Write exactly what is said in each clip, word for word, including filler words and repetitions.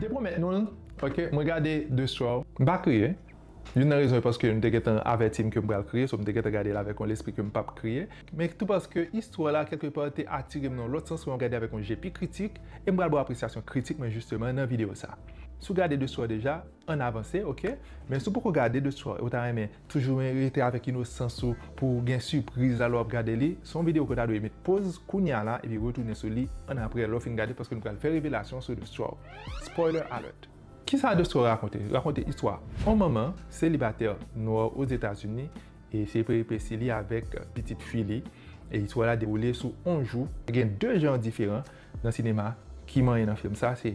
Te pwomèt nou l, ok, mwen gade The Straw. M pa kriye. Youn nan rezon e paske nou te gentan avèti m ke m pral kriye, so m te gentan gade l avèk yon lespri ke m p ap kriye. Men tou paske istwa la, kèlkepa, te atire m nan yon lòt sans, mwen gade avèk yon je pi kritik, e m pral ba w apresyasyon kritik mwen jisteman nan videyo sa. Si w gade The Straw deja, ann avanse, ok? Men si w poko gade The Straw, e w ta renmen toujou rete avèk inosans ou pou w gen sipriz la lè w ap gade li, se yon videyo ke w ta dwe met poz kounya la epi retounen sou li annapre lè w fin gade, paske nou pral fè revelasyon sou The Straw. Spoiler alert! Kisa The Straw rakonte? Rakonte istwa yon manman selibatè nwa Ozetazini e se peripesi li avèk pitit fi li. E istwa la dewoule sou yon jou. Gen de jan diferan nan sinema ki manyen nan fim sa. Se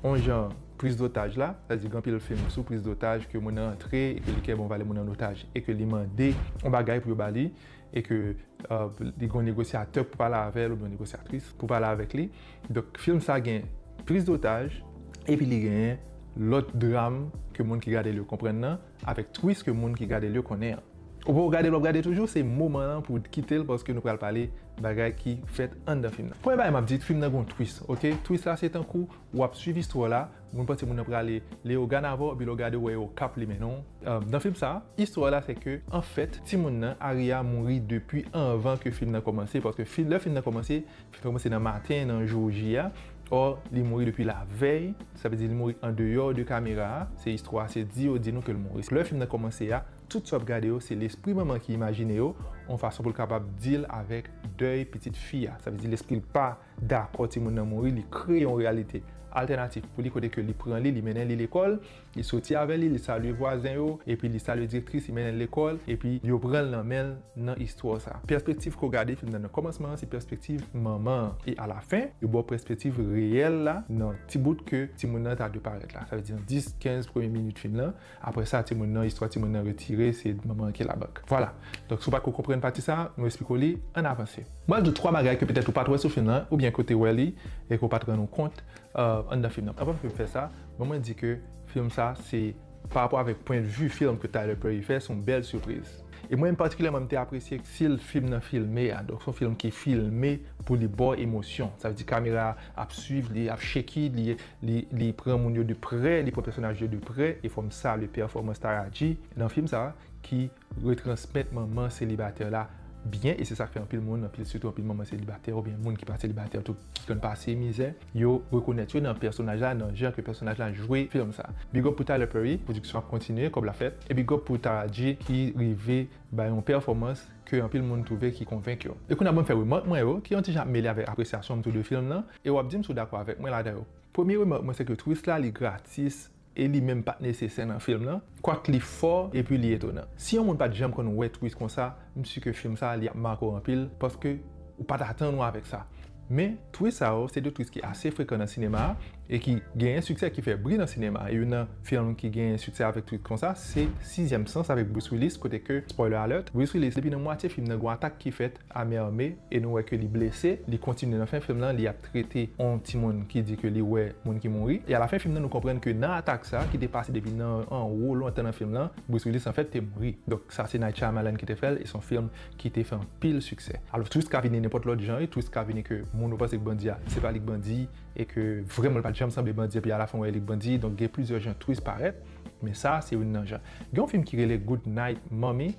yon jan priz dotaj la, sa di gen anpil fim sou priz dotaj ke moun nan antre e ke li kenbe yon valè moun an otaj e ke li mande yon bagay pou yo ba li e ke uh, li gen yon negosyatè pou pale avè l oubyen yon negosyatris pou pale avèk li. Donk fim sa gen priz dotaj epi li genyen lòt dram ke moun ki gade l yo konprann nan avèk twist ke moun ki gade l yo konnen an. Ou poko gade l w ap gade toujou, se moman an pou w kite l paske nou pral pale bagay ki fèt anndan fim nan. Premye bagay m ap di, fim nan gen yon twist, ok? Twist la se tankou w ap swiv istwa la, moun panse moun nan prale Leyogàn avè w, epi lè w gade w wè yo k ap limen non. Uh, nan fim sa, istwa la se ke, anfèt, timoun nan, Aria, mouri depi anvan ke fim nan kòmanse, paske fim, lè fim nan kòmanse, fim nan kòmanse nan maten, nan jou J a, ò, li mouri depi lavèy, sa vle di li mouri andeyò de kamera a, se istwa, se di yo di nou ke l mouri. Lè fim nan kòmanse a, tout sa w ap gade yo, se lespri manman ki imajine yo, yon fason pou l kapab deal avèk dèy pitit fi a. Sa vle di lespri l pa dakò timoun nan mouri, li kreye yon reyalite altènatif pou li kote ke li pran li, li mennen li lekòl, li soti avè li, li salye vwazen yo, epi li salye direktris, li mennen l lekòl, epi yo pran l nan men l nan istwa sa. Pèspektiv ke w gade fim nan nan kòmansman an, se pèspektiv manman an. E alafen, yo ba w pèspektiv reyèl la nan ti bout ke timoun nan ta dwe parèt la. Sa vle di nan dis, kenz premye minit fim nan, Apre sa, timoun nan, istwa timoun nan retire, se manman an ki labank. Vwala. Donk, si w pa ko konprann pati sa, nou esplike w li, ann avanse. Mwen di w twa bagay ke petèt ou pa t wè sou fim nan, oubyen ke w te wè li, e ke w pa t rann ou kont, euh, anndan fim nan. Anvan ke m fè sa, mwen, mwen di ke fim sa, se pa rapò avèk pwendvi fim ke Tyler Perry fè, se yon bèl sipriz. E mwen menm patikilyèman, m te apresye stil fim nan filme a. Donk, se yon fim ki filme pou li ba w emosyon. Sa vle di kamera a ap swiv li, ap shake li, li, li pran moun yo de prè, li pran pèsonaj yo de prè, e fò m salye pèfòmans Taraji nan fim sa a, ki retransmèt manman selibatè la byen, e se sa k fè anpil moun, anpil, sitou anpil manman selibatè oubyen moun ki pa selibatè tou, ki konn pase mizè, yo rekonèt yo nan pèsonaj la, nan jan ke pèsonaj la jwe fim sa. Big up pou Tyler Perry, pwodiksyon ap kontinye, kòb la fèt, e big up pou Taraji ki rive bay yon pèfòmans ke anpil moun twouve ki konvenk yo. E kounye a ban m fè remake mwen yo, ki yon ti jan ap mele avèk apresyasyon m tou de fim nan, e w ap di m si w dakò avèk mwen ladan yo. Premye remake mwen se ke twist la li gratis e li menm pa t nesesè nan fim nan, kwak li fò epi li etonan. Si yon moun pa t janm konn wè twist konsa, m si ke fim sa li ap make w anpil paske ou pa t atann ou avèk sa. Men, twist sa yo, se de twist ki ase frekan nan sinema a e ki genyen siksè, ki fè bri nan sinema a. Youn nan fim ki genyen siksè avèk twist konsa, se Sizyèm Sans avèk Bruce Willis, kote ke, spoiler alert, Bruce Willis, depi nan mwatye fim nan, gon atak ki fèt a men ame, e nou wè ke li blese, li kontinye nan fen fim nan, li ap trete yon timoun ki di ke li wè moun ki mouri. E alafen fim nan, nou konprann ke nan atak sa, ki te pase depi nan anwo lontan nan fim nan, Bruce Willis, anfèt, te mouri. Donk, sa se Night Shyamalan ki te fè l, e se yon fim ki te fè anpil siksè. Alò, twist ka vini nenpòt lòt jan, e twist ka vini ke moun ou panse ke bandi a, se pa li k bandi, e ke vrèman li pa t janm sanble bandi, epi alafen w wè li k bandi, donk gen plizyè jan twist parèt, men sa, se youn nan jan. Gen yon fim ki rele Good Night Mommy,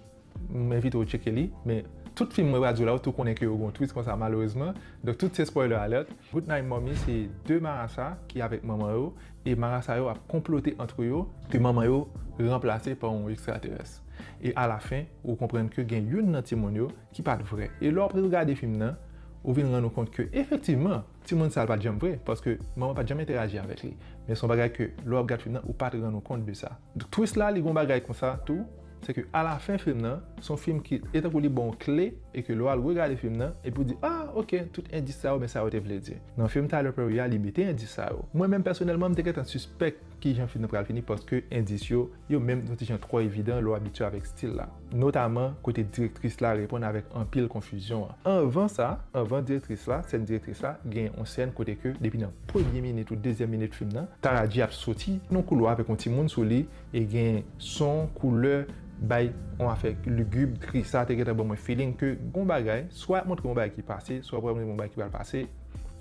m envite w tcheke li, men tout fim mwen pral di w la, ou tou konnen ke yo gon twist konsa, malerezman. Donk, tout se spoiler alert. Good Night Mommy, se de marasa ki avèk manman yo, e marasa yo ap konplote antre yo ke manman yo ranplase pa yon ekstraterès. E alafen, ou konprann ke gen youn nan timoun yo ki pa t vrè. E lè w ap regade fim nan, ou vin rann ou kont ke, efektivman, timoun sa a pa t janm vrè, paske manman pa t janm entèyaji avèk li. Men se yon bagay ke, lè w ap gad fim nan, ou pa t rann ou kont de sa. Donk, twist la, li gon bagay konsa tou, se ke alafen fim nan, se yon fim ki, e tankou li ba w kle, e ke lè w al regade fim nan, epi w di, ah, ok, tout endis sa yo, men sa yo te vle di. Nan fim Tyler Perry a, li mete endis sa yo. Mwen menm, pèsonèlman, m te gentan sispèk kijan fim nan pral fini, paske endis yo, yo menm, yon ti jan twò evidan lè w abitye avèk stil la. Notaman, kote direktris la reponn avèk anpil konfizyon an. Anvan sa, anvan direktris la, sèn direktris la, gen yon sèn kote ke, depi nan premye minit ou dezyèm minit fim nan, Taraji ap soti nan koulwa avèk yon timoun sou li, e gen son, koulè, bay yon afè ligib, tris. Sa te gentan ban mwen feeling ke gon bagay, swa y ap montre yon bagay ki pase, swa y ap montre yon bagay ki pral pase,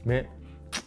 men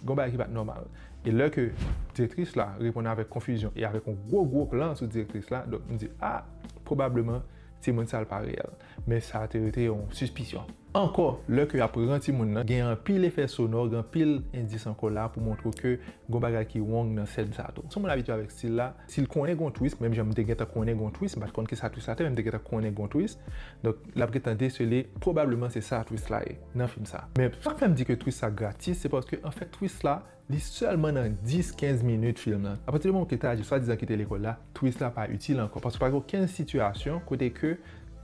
gon bagay ki pa t nòmal. E lè ke direktris la reponn avèk konfizyon e avèk yon gwo gwo plan sou direktris la, donk m di, a, pwobableman timoun sa l pa reyèl. Men sa te rete yon sispisyon. Ankò, lè ke y ap pran timoun nan, gen anpil efè sonò, gen anpil endis ankò la pou montre w ke gon bagay ki wrong nan sèn sa tou. Si yon moun abitye avèk stil la, si l konnen gon twist, menm jan m te gentan konnen gon twist, m pa t konn kisa twist la te, men m te gentan konnen gon twist. Donk, l ap gentan desele, pwobableman se sa twist la ye nan fim sa. Men sa k fè m di ke twist la gratis, se paske anfèt twist la, li sèlman nan dis, kenz minit fim nan. Apati de moman ke Taji swadizan kite lekòl la, twist la pa itil ankò. Paske pa gen okenn sitiyasyon kote ke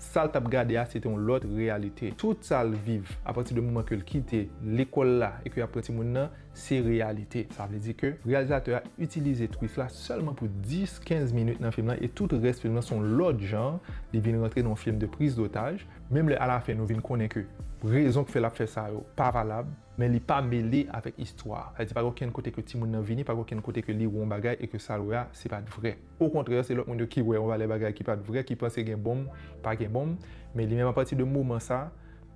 sa l t ap gade a, se te yon lòt reyalite. Tout sa l viv apati de moman ke l kite lekòl la e ke y ap pran timoun nan, se reyalite. Sa vle di ke reyalizatè a itilize twist la sèlman pou dis, kenz minit nan fim nan e tout rès fim nan se yon lòt jan, li vin rantre nan yon fim de priz dotaj. Menm lè alafen nou vin konnen ke rezon k fè l ap fè sa yo pa valab, men li pa mele avèk istwa. Sa vle di pa gen okenn kote ke timoun nan vini, pa gen okenn kote ke li wè yon bagay e ke sa l wè a, se pa t vrè. Okontrè, se lòt moun yo ki wè yon valè bagay ki pa t vrè, ki panse gen bonm, pa gen bonm, men li menm apati de moman sa,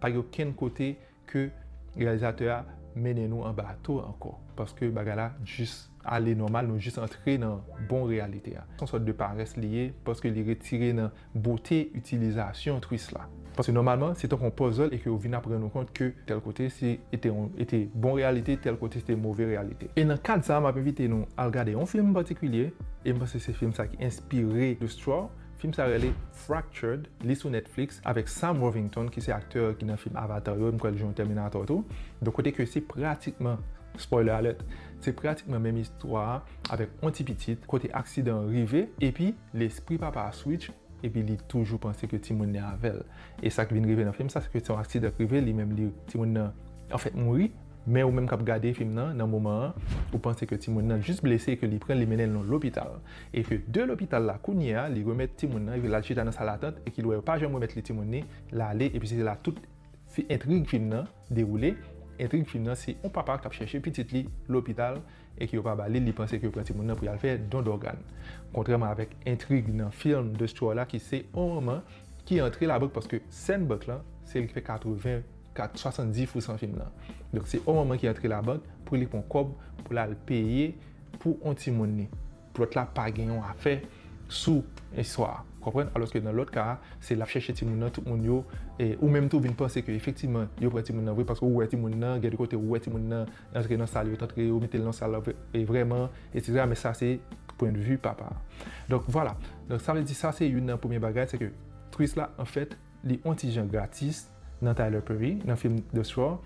pa gen okenn kote ke reyalizatè a mennen nou anba to ankò, paske bagay la jis ale nòmal, nou jis antre nan bon reyalite a. Se yon sòt de parès li ye, paske li retire nan bote itilizasyon twist la. Paske nòmalman, se tankou yon puzzle e ke ou vin aprann ou kont ke tèl kote se, e te yon, e te bon reyalite, tèl kote se te move reyalite. E nan kad sa a, m ap envite nou al gade yon fim patikilye, e m panse se fim sa ki enspire The Straw. Fim sa rele Fractured, li sou Netflix, avèk Sam Worthington, ki se aktè ki nan fim Avatar yo, m kwè l jwe yon Terminator tou. Donk, kote ke se pratikman, spoiler alert, se pratikman menm istwa a avèk yon ti pitit, kote aksidan an rive, epi lespri papa a switch, epi li toujou panse ke timoun nan avè l. E sa k vin rive nan fim sa, se ke se yon aksidan k rive, li menm li, timoun nan, anfèt, mouri, men ou menm k ap gade fim nan, nan moman an, ou panse ke timoun nan jis blese, ke li pran l, li mennen l nan lopital. E ke de lopital la, kounye a, li remèt timoun nan, epi l al chita nan sal atant, e ki l wè yo pa janm remèt li timoun li, l ale, epi se la tout fi-, entrig fim nan dewoule. Entrig fim nan, se yon papa k ap chèche pitit li lopital, e ke yo pa ba li, li panse ke yo pran timoun nan pou y al fè don dògàn. Kontrèman avèk entrig nan fim The Straw la, ki se yon manman ki antre labank, paske sèn bank lan, se li ki fè katreven, kat, swasanndis pousan fim nan. Donk, se yon manman ki antre labank pou li pran kòb pou l al peye pou yon timoun li. Pou lòt la pa gen yon afè sou istwa a. Konprann? Alòske nan lòt ka a, se l ap chèche timoun nan, tout moun yo, e ou menm tou vin panse ke efektivman, yo pran timoun nan vre, paske ou wè timoun nan, gen de kote ou wè timoun nan antre nan sal, yo t antre, yo mete l nan sal la vre-, e vrèman, etsetera. Men sa se pwennvi papa a. Donk, vwala. Donk, sa vle di, sa se youn nan premye bagay, se ke twist la, anfèt, li on ti jan gratis nan Tyler Perry, nan fim The Straw,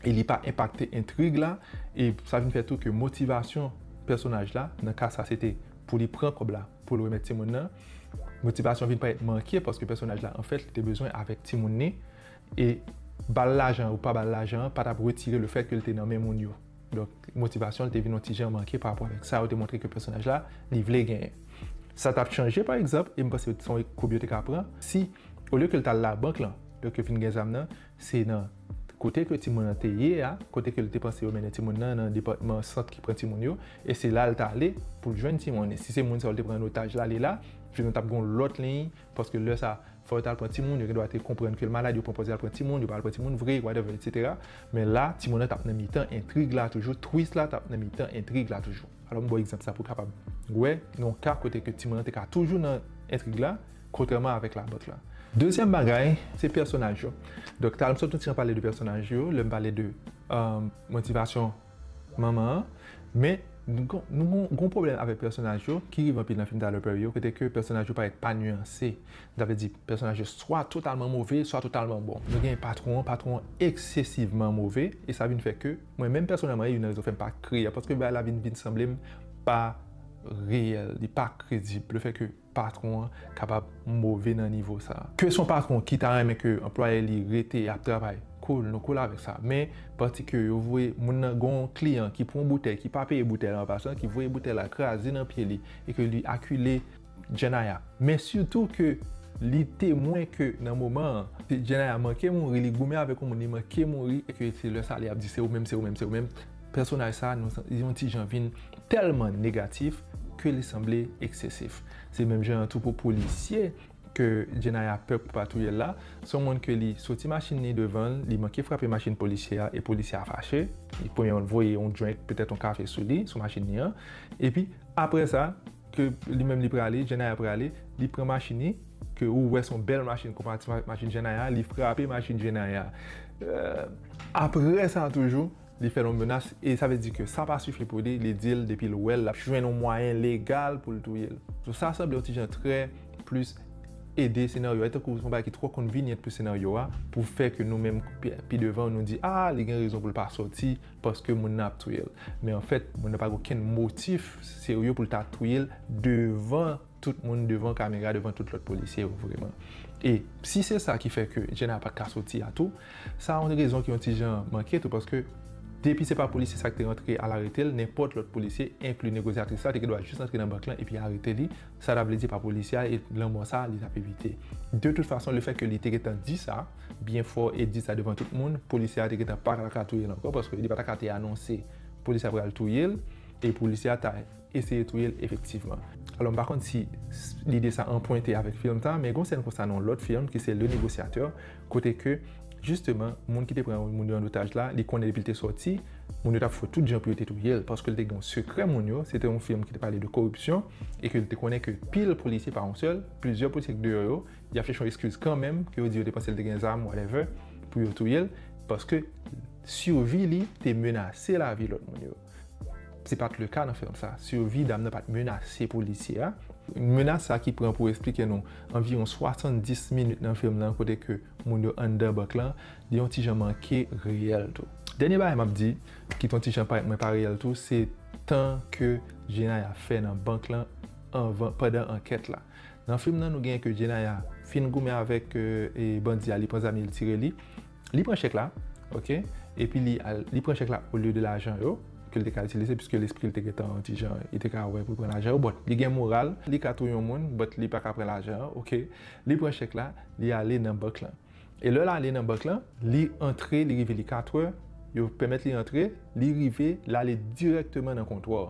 e li pa enpakte entrig la, e sa vin fè tou ke motivasyon pèsonaj la, nan ka sa se te pou li pran kòb la, pou l remèt timoun nan, motivasyon vin parèt manke paske pèsonaj la, anfèt, li te bezwen avèk timoun li, e ba l lajan ou pa ba l lajan an pa t ap retire lefèt ke l te nan men moun yo. Donk, motivasyon l te vin yon ti jan manke pa rapò avèk sa yo te montre ke pèsonaj la, li vle genyen. Sa t ap chanje, pa egzanp, e m panse se yon koub yo te ka pran, si, olye ke l t al labank lan, lè ke fin gen zam nan, se nan kote ke timoun nan te ye a, kote ke l te panse yo mennen timoun nan, nan depatman sant ki pran timoun yo, e se la l t ale pou l jwenn timoun li. Si se moun sa yo l te pran an otaj la, li la, fim nan t ap gen yon lòt liy, paske lè sa, fò yo t al pran timoun, yo gendwa te konprann ke l malad, yo pran pòz y al pran timoun, yo pa al pran timoun vre, whatever, etsetera. Men la, timoun nan t ap nan mitan entrig la toujou, twist la t ap nan mitan entrig la toujou. Alò, m ba w egzanp sa pou w kapab wè, nan yon ka kote ke timoun nan te ka toujou nan entrig la, kontrèman avèk labank la. Dezyèm bagay, se pèsonaj yo. Donk, talè m sot yon ti jan pale de pèsonaj yo, lè m pale de, euh, motivasyon manman an, men nou gon, nou gon, gon pwoblèm avèk pèsonaj yo ki rive anpil nan fim Tyler Perry yo, kote ke pèsonaj yo parèt pa nyanse. Sa vle di, pèsonaj yo swa totalman move, swa totalman bon. Nou gen patwon an, patwon an eksesivman move, e sa vin fè ke mwen menm pèsonèlman, e youn nan rezon fè m pa kriye, paske bagay la vin, vin sanble m pa reyèl, li pa kredib. Lefèt ke patwon an kapab move nan nivo sa. Ke se yon patwon ki ta renmen ke anplwaye li rete ap travay, cool, nou cool avèk sa. Men, pati ke yo voye moun nan, gon kliyan ki pran boutèy, ki pa peye boutèy la an pasan, ki voye boutèy la kraze nan pye li, e ke li akile Janaya. Men sitou ke li temwen ke nan moman an, Janaya manke mouri, li goumen avèk yon moun, li manke mouri, e ke se lè sa li ap di, "Se ou menm, se ou menm, se ou menm." Pèsonaj sa, nou, li yon ti jan vin tèlman negatif ke li sanble eksesif. Se menm jan an tou pou polisye, ke Jenaya pè pou pa touye l la, se yon moun ke li soti machin li devan l, li manke frape machin polisye a, e polisye a fache. Li premyèman voye yon drink, petèt yon kafe sou li, sou machin li an. Epi, apre sa, ke li menm li prale, Jenaya prale, li pran machin li, ke ou wè se yon bèl machin konparativman avèk machin Jenaya, li frape machin Jenaya. Euh, apre sa toujou, li fè l yon menas, e sa vle di ke sa pa sifi pou li, li di l depi l wè l, l ap jwenn yon mwayen legal pou l touye l. So, sa sanble yon ti jan trè plis ede senaryo a, e tankou se yon bagay ki twò convenient pou senaryo a, pou fè ke nou menm pi, pi devan nou di, ah, li gen rezon pou l pa sòti, paske moun nan ap touye l. Men anfèt, moun nan pa gen okenn motif serye pou l ta touye l devan tout moun, devan kamera, devan tout lòt polisye yo, vreman. E si se sa ki fè ke Jenaya pa t ka soti a tou, sa yon rezon ki yon ti jan manke tou, paske depi se pa polisye sa ki te rantre al arete l, nenpòt lòt polisye, enkli negosyatris la, te gen dwa jis antre nan bank lan epi arete li. Sa ta vle di pa polisye a, e lanmò sa a, li t ap evite. De tout fason, lefètke li te gentan di sa byen fò e di sa devan tout moun, polisye a te gentan pa ta ka touye l ankò, paske li pa ta ka te anonse polisye a pral touye l, e polisye a ta eseye touye l efektivman. Alò, m pa konn si s-, lide sa anpwente avèk fim sa, men gon sèn konsa nan yon lòt fim ki se Le Négociateur, kote ke, jisteman, moun ki te pran moun yo an otaj la, li konnen depi l te sòti, moun yo t ap fè tout jan pou yo te touye l, paske l te gen yon sekrè moun yo, se te yon fim ki te pale de koripsyon, e ke l te konnen ke pil polisye, pa yon sèl, plizyè polisye k deyò yo, y ap chèche yon eskiz kanmenm, ke yo di yo te panse l te gen zam, whatever, pou yo touye l, paske sivi li te menase lavi lòt moun yo. Se pa t le ka nan fim sa. Sivi dam nan pa t menase polisye a. Menas sa ki pran pou eksplike nou anviwon swasanndis minit nan fim nan, kote ke moun yo anndan bank lan, li yon ti jan manke reyèl tou. Dènye bagay m ap di, ki t yon ti jan parèt mwen pa reyèl tou, se tan ke Jenaya fè nan bank lan anvan, pandan ankèt la. Nan fim nan, nou gen ke Jenaya fin goumen avèk, euh, e bandi a, li pran zam li, li tire li. Li pran chèk la, ok? Epi li al, li pran chèk la olye de lajan yo, ke l te ka itilize, piske lespri l te gentan yon ti jan, li te ka wè pou l pran lajan yo, but li gen moral, li ka touye yon moun, but li pa ka pran lajan an, ok? Li pran chèk la, li ale nan bank lan. E lè l ale nan bank lan, li antre, li rive, li katwè, yo pèmèt li antre, li rive, l ale dirèkteman nan kontwò.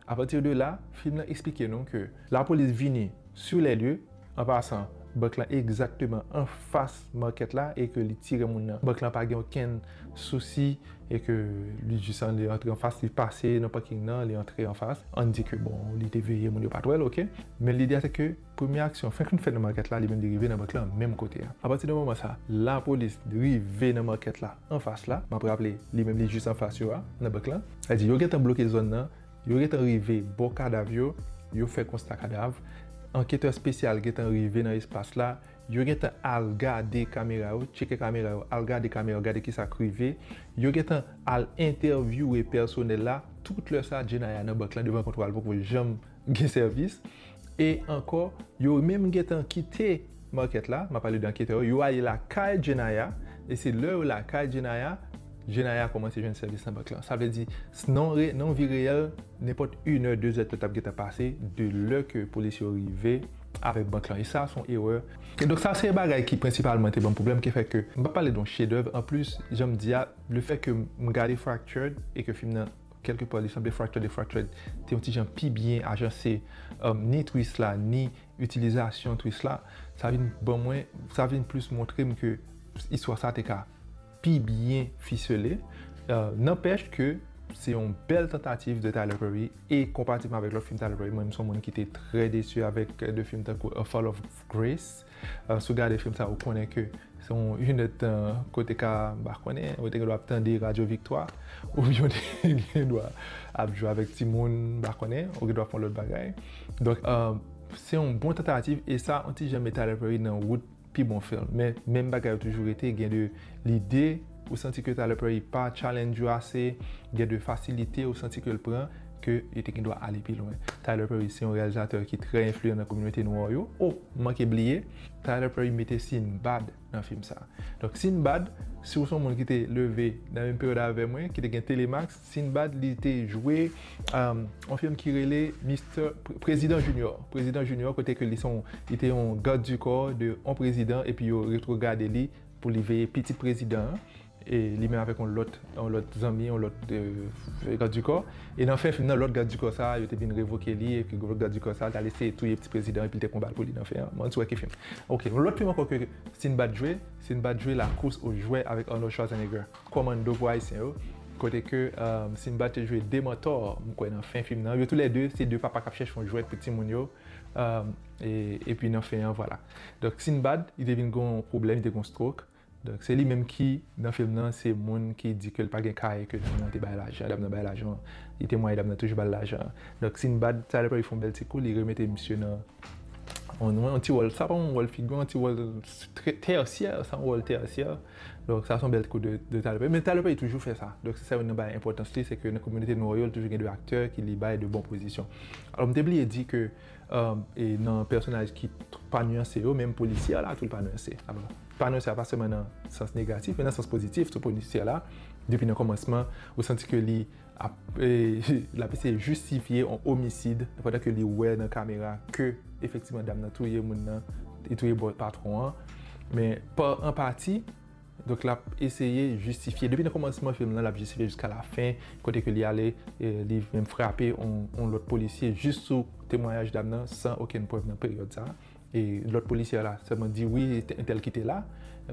Apati de la, fim nan eksplike nou ke lapolis vini sur les lieux, an pasan, bank lan egzakteman anfas makèt la e ke li tire moun nan. Bank lan pa gen okenn sousi e ke li jis an-, li antre anfas, li pase nan parking nan, li antre anfas. Ann di ke, bon, li te veye moun yo pa t wè l, ok? Men lide a se ke premye aksyon, fenk li fè nan makèt la, li menm li rive nan bank lan menm kote a. Apati de moman sa, lapolis rive nan makèt la anfas la. M ap raple, li menm li jis anfas yo a, nan bank lan. Sa di, yo gentan bloke zòn nan, yo gentan rive bò kadav yo, yo fè konsta kadav. Anketè espesyal gentan rive nan espas la, yo gentan al gade kamera yo, tcheke kamera yo, al gade kamera yo, gade kisa k rive. Yo gentan al entèvyouwe pèsonèl la. Tout lè sa, Jenaya nan bank lan devan kontwò a, l poko janm gen sèvis. E ankò, yo menm gentan kite makèt la, m ap pale de anketè yo, yo ale lakay Jenaya, e se lè yo lakay Jenaya, Jenaya kòmanse jwenn sèvis nan bank lan. Sa vle di, s-, nan re-, nan vi reyèl, nenpòt inè, dezè tan t ap gentan pase de lè ke polis yo rive avèk bank lan. E sa, se yon erè. E donk, sa, se bagay ki prensipalman te ban m pwoblèm, ki fè ke m pa pale de yon chedèv. Anplis, jan m di a, le fè ke m gade Fractured e ke fim nan, kèlkepòt, li sanble Fractured e Fractured te yon ti jan pi byen ajanse, um, ni twist la, ni itilizasyon twist la, sa vin ban mwen, sa vin plis montre m ke istwa sa te ka pi byen fisele. Euh, n'empêche que se yon bèl tantativ de Tyler Perry e konparativman avèk lòt fim Tyler Perry, mwen, m se yon moun ki te trè desi avèk, euh, de fim tankou A Fall of Grace. Euh, si w gade fim sa, ou konnen ke se yon inèdtan kote ka, m pa konnen, ou te gen dwa ap tande Radio Victoire, oubyen ou te gen dwa ap jwe avèk timoun, m pa konnen, ou gen dwa fè yon lòt bagay. Donk, euh, se yon bon tantativ, e sa, yon ti jan met Tyler Perry nan wout pi bon fim. Men, menm bagay yo toujou rete, gen de lide, ou santi ke Tyler Perry pa challenge yo ase, gen de fasilite, ou santi ke l pran, ke yo te gen dwa ale pi lwen. Tyler Perry, se yon reyalizatè ki trè enfliyan nan kominote nwa yo. O, m manke bliye, Tyler Perry mete Sinbad nan fim sa. Donk, Sinbad, si w se yon moun ki te leve nan menm peryòd avè mwen, ki te gen Telemax, Sinbad, li te jwe, um, yon fim ki rele Mister Pre-, Prezidan Junior. Prezidan Junior, kote ke li se yon, li te yon garde du corps de yon prezidan, epi yo retwograde li pou li veye pitit prezidan an. e li menm avèk yon lòt yon lòt zanmi, yon lòt euh, gad di kò. E nan fen fim nan, lòt gad di kò sa a, yo te vin revoke li, epi lòt gad di kò sa a, l t al eseye touye ti prezidan, epi l te pran bal pou li nan fen an. Mwen di wè ki fim. Ok, yon lòt fim ankò ke Sinbad jwe, Sinbad jwe La course aux jouets avèk Arnold Schwarzenegger. Commando pou Ayisyen yo. Kote ke euh, Sinbad te jwe Dementor, mwen kwè nan fen fim nan. Yo toulède, se de papa k ap chèche yon jwèt pou timoun yo. Euh, e, epi nan fen an, vwala. Donk Sinbad, li te vin gen yon pwoblèm, li te gen yon stroke. Donk se li menm ki, nan fim nan, se moun ki di ke l pa gen kay, ke dam nan te bay lajan, dam nan bay lajan, li temwaye dam nan toujou ba l lajan. Donk Sinbad, Tyler Perry fè yon bèl ti kou, li remete misye nan yon, yon ti wòl, sa pa yon wòl figire, yon ti wòl trè- tèsyè, se yon wòl tèsyè. Donk sa se yon bèl kou de, de Tyler Perry. Men Tyler Perry toujou fè sa. Donk se sa youn nan bagay enpòtans li, se ke nan kominote nwa yo, toujou gen de aktè ki li bay de bon pozisyon. Alò, m te bliye di ke euh, e nan pèsonaj ki t- pa nyanse yo, menm polisyè la tou li pa nyanse. Alò, pa nyanse a pa sèlman nan sans negatif, men nan sans pozitif tou. Polisyè la, depi nan kòmansman, ou santi ke li ap e, l ap eseye jistifye yon omisid pandan ke li wè nan kamera ke efektivman dam nan touye moun nan, li touye bò patwon an. Men pa anpati, donk l ap eseye jistifye. Depi nan kòmansman fim nan, l ap jistifye jiska la fen, kote ke li ale, e, li menm frape yon, yon lòt polisye jis sou temwayaj dam nan, san okenn prèv nan peryòd sa a. E lòt polisyè la sèlman di wi, entèl ki te la,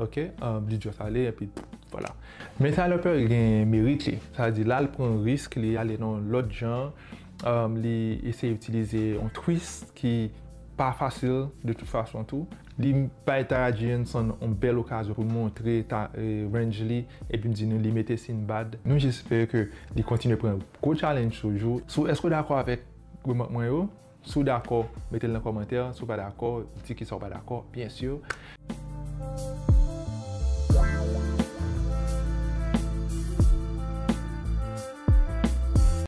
ok, um, li just ale, epi vwala. Men Tyler Perry gen merit li, sa vle di la l pran risk, li ale nan lòt jan, um, li eseye itilize yon twist ki pa fasil de tout fason tou. Li bay Taron Egerton yon bèl okazyon pou l montre ta, e, range li, epi m di nou li mete Sinbad. Nou jis espere ke li kontinye pran gwo challenge toujou. Si w, èske w dakò avèk remake mwen yo? Si w dakò, mete l nan kòmantè. Si w pa dakò, di kisa w pa dakò, byen si.